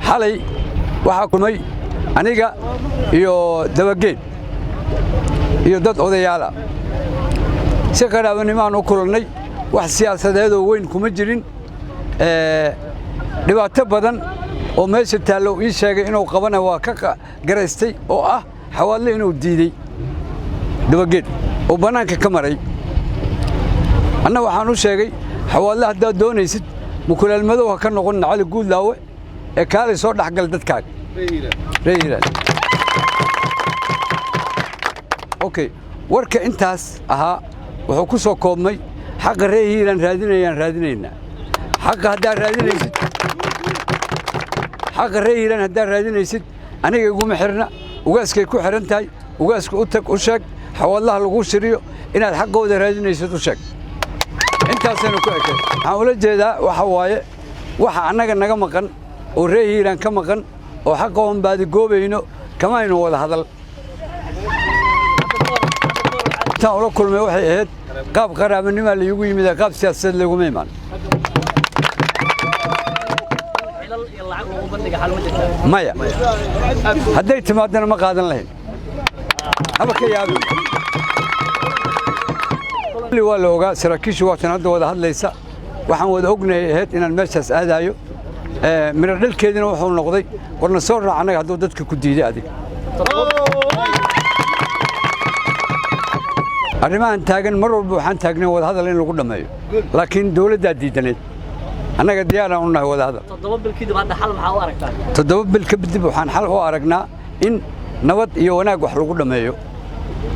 Xalay waxaa kulmay aniga iyo Dabageed iyo dad odayaala. Si qaraabanimaan u kulannay, wax siyaasadeedoo weyn kuma jirin. Dhibaato badan oo meesha taallo ii sheegay inuu qabana waa ka garaystay, oo ah Xawaadle inuu diidey Dabageed oo bannaanka ka maray. Anna waxaan u sheegay, Xawaadle haddaad doonaysid, mukulaal madow ha ka noqon Cali Guudlaawe ee kaalay soo dhexgal dadkaaga ree Hiiraan. Okay, warka intaas ahaa wuxuu ku soo koobmay xaqa ree Hiiraan raadinayaan, raadinaynaa. Xaqa haddaad raadinaysid, xaqa ree Hiiraan haddaad raadinaysid, aniga iguma xirna, ugaaskay ku xidhan tahay. Ugaaska u tag, u sheeg, Xawaadlaha lagu shiriyo inaad xaqooda raadinaysid, u sheeg. Intaasaynu ku ekay. Waxaan ula jeedaa waxa waaye, waxa annaga naga maqan oo ree Hiiraan ka maqan oo xaqa oon baadigoobayno kamaynu wada hadal. Intaan ula kulmay waxay ahayd qaab qaraabanimaa laygu yimid, qaab siyaasadeed layguma imaan. Maya, hadday timaadana ma qaadan lahayn, haba ka yaabin. Waa la ogaa, saraakiishu waatan hadda wada hadlaysa. Waxaan wada ognahay ahayd inaan meeshaas aadaayo. Miro dhalkeedina wuxuu noqday warna soo raac annaga hadduu dadka ku diiday adiga. Arrimahan taagan mar walba waxaan taagnay wadahadal in lagu dhammeeyo, laakiin dawladdaa diidaneed. Annaga diyaaraan u nahay wadahadal. 7 bil kadib hadda xal maxaa u aragtaa? 7 bil kadib waxaan xal u aragnaa in nabad iyo wanaag wax lagu dhammeeyo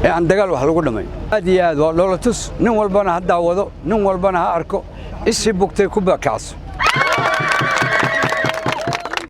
ee aan dagaal wax lagu dhammeeyo. Aad iyo aad waa dhoolatus, nin walbana ha daawado, nin walbana ha arko, ishii bugtay ku bakacso.